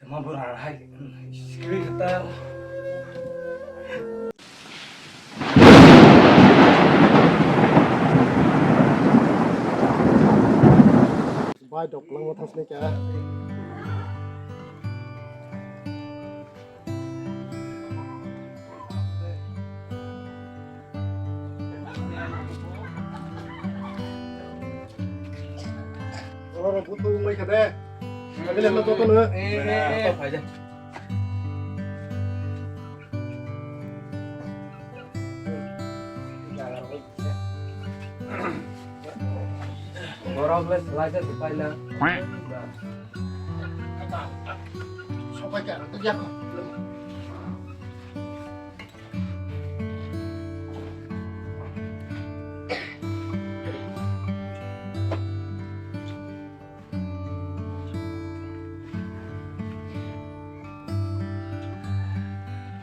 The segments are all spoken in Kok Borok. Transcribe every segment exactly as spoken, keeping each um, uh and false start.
Ma bura hai. Screen ta. Bai dok lang thang sini kya. Oro butu mai khade. Abile no to no. Eh, eh, eh. Borok le selai khe se paila. Sopai khe ang twi yakho.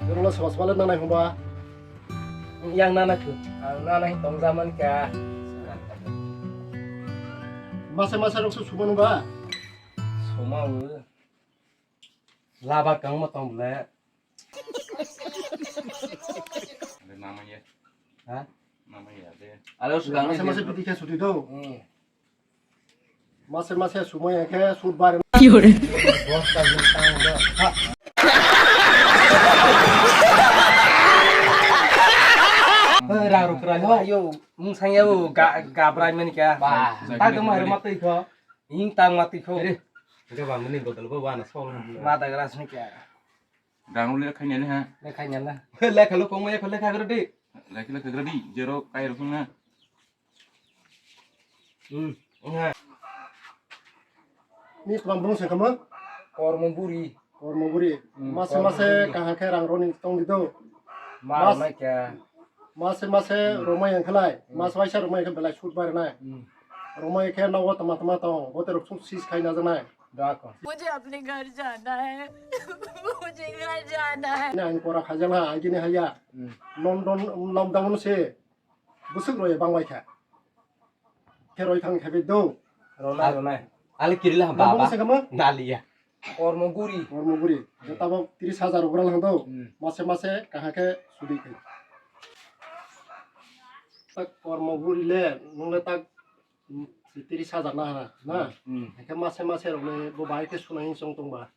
Norokno soba soba le nanai hwnba. Yang nana khe. Ang nana hin tong jaman kha. Masa masa rok su sumanu ba? Suma u. Laba kang ma tong le. Mama ya. Ha? Mama ya de. Alo sugang masa masa piti khe suti do. Hmm. Mase mase sumai khe sut bar. Ki hore? Bosta jin tang da. Ha. Rang ruk rang ho. Ayo, mung sang ya bu ga, ga brai mani kya. Ba. Tak dum har matui kho. Ing tang matui kho. Re. Ga bang mani godal bo wana sol. Ma da gras ni kya. Dang le khai ne ha. Le khai ne la. Le khalo kong ya khale kha gre di. Le khale kha gre di. Jero kai ruk na. Hmm. Ni tong bung se kama? Kormo buri. Kormo buri. Hmm, mase kormo mase buri. Kaha khe rang roni tong di do. Ma mas-, mai kya. Mase mase romai yang khalai. Hmm. Mas waisa romai khe belai sut bar nai. Hmm. Romai khe nogo tama tama tong. Bote rok sung sis khai na janai. Da ko. मुझे अपने घर जाना है। मुझे घर जाना है। Na ang kora khajala agini haya. Hmm. London lockdown se. Busuk roi bang bai kha. Khe roi thang khe be do. Ronai, ronai. Ali kirila ha baba. Baba se kama? Naliya. Kormoguri. Kormoguri. Hmm. Tabok tris hajar ugra lang do. Hmm. Mase mase kaha khe sudi khe. Tak kormoguri le nung le tak, mm, tris hajar na ha na. Hmm. Khe mase mase rok le bo bai khe sunai song tong ba.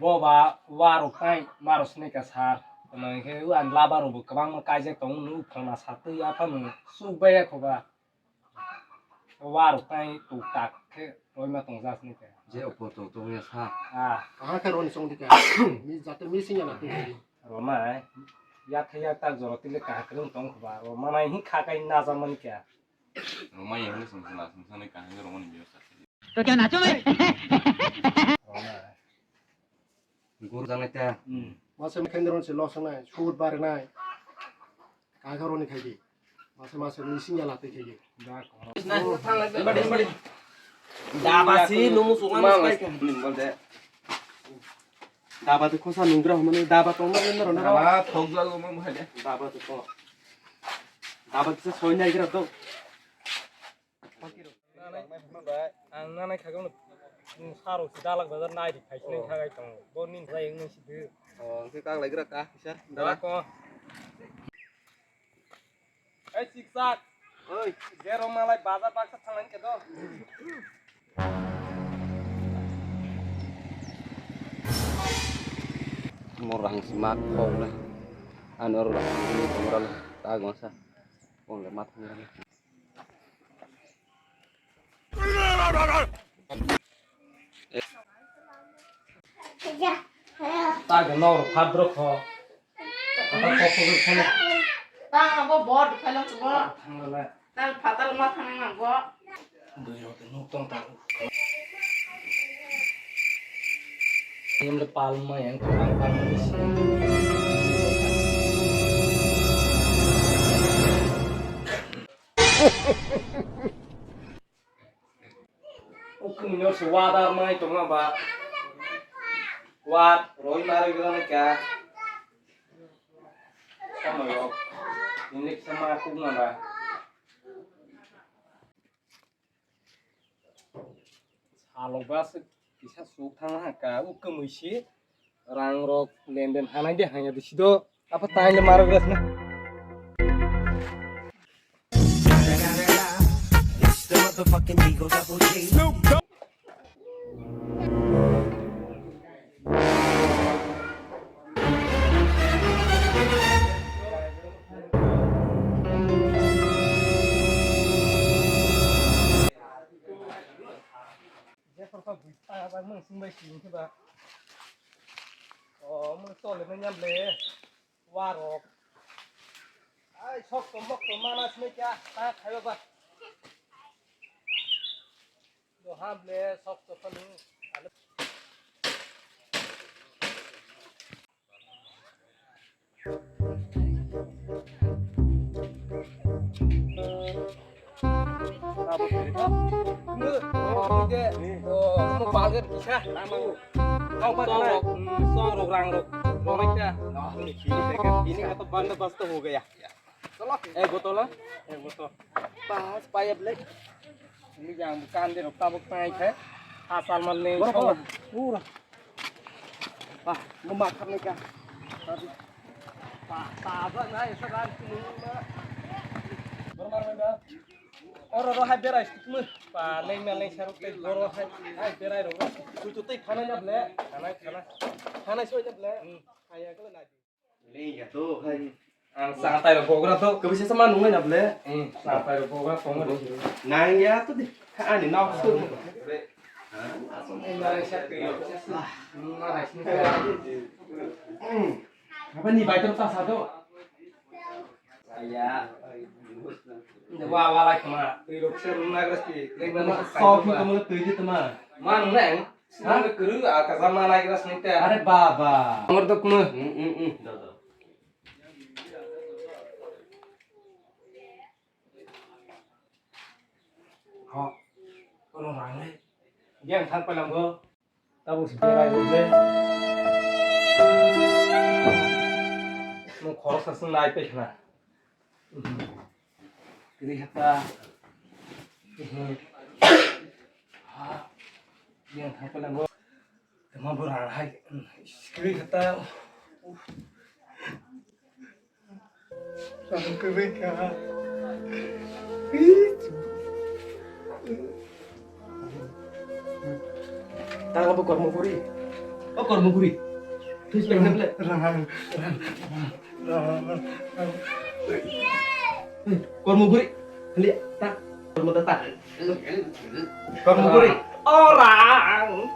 Bo ba warok tai maro sini ka sar. Tamo khe u an laba rok bo kwbangma kaijak tong u phangna satwi aphano suk bai ya kho ba. Warok tai tuk tak khe roima tong jas ni khe. Je opo to tong ya sa. Ah. Aha khe roni song di ka. Mi jate mi sing ya na tu. Romai. Ya thai ya tak joro tile ka khe tong kho ba. Romai hin kha kai na ja man khe. Romai ya song sala song sala ka romani biyo sa. तो क्या नाचो मैं? Guru janai ta. Hmm. Masa khendron se los nai, sut bar nai. Kaga roni khai di. Masa masa ni sing ya lati khai di. Daba si numu sungan. Daba tu khosa nungra humani daba tong ma nero nero. Daba thok jago ma bhai de. Daba tu ko. Daba tu soi nai gra to. Ang nanai khago no, sarok si dalak bazar nai di khai sinai khagai tong. Bo nin sai ang nang si de. Oh, ang khe kang lai gra ka kisa. Daba ko. Ei, siksak. Oi. Jero malai bazar baksa thanglai khe do. Mo rang sima khok le. Ano rang sima khok le. Ta gong sa. Kong le ma thang le. Ta gong no phat bro kho. Phatar kok kok khe. Tang abo bor dukhailong subo. Thanglala. Tal phatar ma thang nang bo. Dui rok de nuk tong ta. Em le pal ma yang pal pal ma si. Ukung no se wadar mai tongma ba. Wad roi maroi gana kya. Somoyo. Indik sama kung na ba. Salok ba se kisa suk thang ha ka ukung si. Rang rok lenden hanai de hanya de sido. Apa tanya marok res na. Jephru kha bui ta ba mung sing bai sing khe ba. O mung tole manya ble. Warok. Ai sok to mok to mana sini kya ta khayo ba. Do ham ble sok to panu. Song rok, rang rok, rong rok ya. Ini kata bandar basta ho gaya. Ek botol, ek botol. Pas payap le. Ini yang bukan dia tabuk naik hai. Asal maling. Pura. Wah, memakan nih kak. Tadi. Wah, tabak naik sekarang sini mah. Bermar menda. Oro ro hai berai sik mah. Paling maling saruk teh goro hai. Hai berai ro. Kucu teh khana ya ble. Khana khana. Khana soi ya ble. Kaya kalau naik. Lengya to hai. Ang satai rok bogra to. Kabisa sama nungai na ble. Hmm, satai rok bogra tongo de. Nangya to de. Ani nok to. Apa ni bai to ta sa to. Ya. Wa wa lai kama. Tui rok se nungai rasti. Lengya sok ni kamu tui di teman. Man neng. Sini kuru, ah, kasama lagi ras nita. Are baba. Nomor dok mu. Hmm, hmm, hmm. Do, do. Ho. Kono rang le. Yang thang palang go. Tabuk si berai go le. Mo khorok sa sung nai pe khna. Kiri hata. Ha. Yang thang palang go. Tama bora hai. Kiri hata. Ang kiri ka. Tang apa kormo kuri? Oh, kormo kuri. Terus yang ble. Rang. Rang. Kormo guri. Hali ta. Kormo ta ta. Kormo guri. Orang.